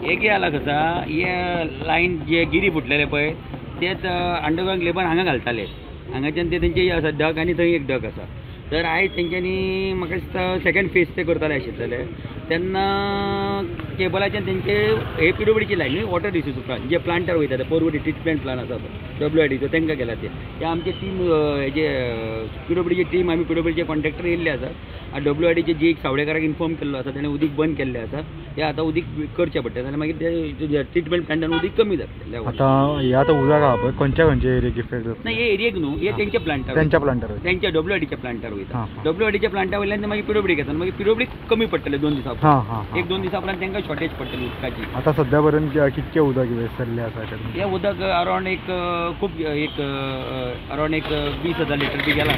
हे कितें जालां आसा, हे लायन जे गिरी फुटलेले पळय तेच अंडरग्रावंड लेबर हांगा घालताले. हांगाच्यान ते तेंचे आसा डक आनी थंय एक डक आसा. तर आयज तेंच्यांनी म्हाका दिसता सेकंड फेज ते करताले आशिल्ले तेन्ना केबलाच्यान तेंचे हे पिडब्ल्यूडीची लायन न्हय वॉटर रिसोर्स उपरांत जे प्लांटार वयता ते पोरवरी ट्रिटमेंट प्लांट आसा तो डब्ल्यू आर डीचो तांकां गेला ते. ते आमचे टीम हेजे पिडब्ल्यूडीची टीम आमी पिडब्ल्यूडीचे कॉन्ट्रॅक्टर येयल्ले आसा. आनी डब्ल्यू आर डीचे जी एक सावडेकाराक इन्फॉर्म केल्लो आसा, तेणें उदीक बंद केल्लें आसा. ते आतां उदीक करचें पडटा, जाल्यार मागीर ते ट्रिटमेंट प्लांटान उदीक कमी जातलें. आतां हे आतां उदक आहा पळय खंयच्या खंयच्या एरियेक इफेक्ट जाता? ना, हे एरियेक न्हू, हे तेंच्या प्लांटार, तेंच्या प्लांटार, तेंच्या डब्ल्यू आर डीच्या प्लांटार वयता. डब्ल्यू आर डीच्या प्लांटा वयल्यान ते मागीर पिडब्ल्यूडीक येता, मागीर पिडब्ल्यूडीक कमी पडटलें 2 दिसां, 1-2 दिसां उपरांत तांकां शॉर्टेज पडटली उदकाची. आतां सद्या पर्यंत कितकें उदक वेस्ट जाल्लें आसा? हें उदक अरावंड एक खूब एक अरावंड एक 20,000 लिटर बी गेला.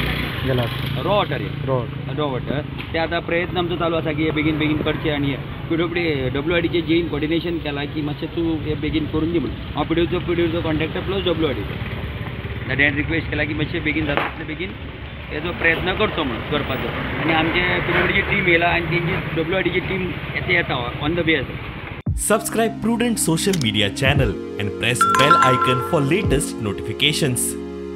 गेला रॉ वॉटर, हे रॉ वॉटर. ते आतां प्रयत्न आमचो चालू आसा की हे बेगीन बेगीन करचे आनी पिडब्ल्यू डब्ल्यू आर डीचे जेईन कोऑर्डिनेशन केलां की मातशें तूं हे बेगीन करून दी म्हणून. हांव पिडब्ल्यूचो कॉन्ट्रॅक्टर प्लस डब्ल्यू आर डीचो ताणें रिक्वेस्ट केला की मातशें बेगीन जाता तितले बेगीन हेजो प्रयत्न करचो म्हणून करपाचो. आनी आमचे पिडब्ल्यूडीची टीम येयला आनी तेंची डब्ल्यू आर डीची टीम येता, ऑन the way आसा. Subscribe Prudent social media channel and press bell icon for latest notifications.